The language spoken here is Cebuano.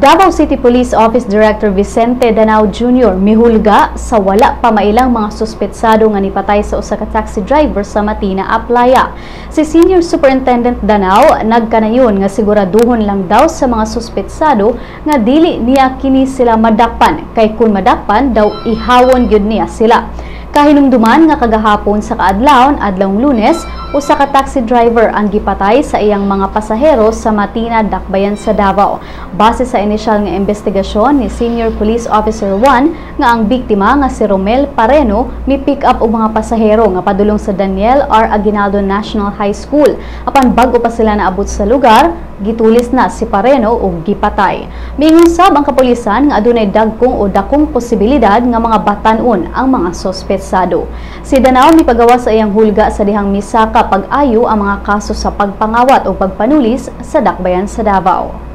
Davao City Police Office Director Vicente Danao Jr. mihulga sa wala pa mailang mga suspetsado nga nipatay sa usa ka taxi driver sa Matina, Aplaya. Si Senior Superintendent Danao nagkanayon nga siguraduhon lang daw sa mga suspetsado nga dili niya kini sila madakpan, kay kung madakpan daw, ihawon gyud niya sila. Kahinumduman nga kagahapon sa kaadlawon, adlawng Lunes, usa ka taxi driver ang gipatay sa iyang mga pasahero sa Matina, Dakbayan sa Davao. Base sa inisyal nga investigasyon ni Senior Police Officer 1 nga ang biktima nga si Romel Pareno mi-pick up og mga pasahero nga padulong sa Daniel R. Aguinaldo National High School. Apan bag-o pa sila naabot sa lugar, gitulis na si Pareno ug gipatay. Miingon sab ang kapulisan nga adunay dagkong o dakong posibilidad nga mga batan-on ang mga sospetsado. Si Danao mipagawa sa iyang hulga sa dihang misaka pag-ayo ang mga kaso sa pagpangawat o pagpanulis sa Dakbayan sa Davao.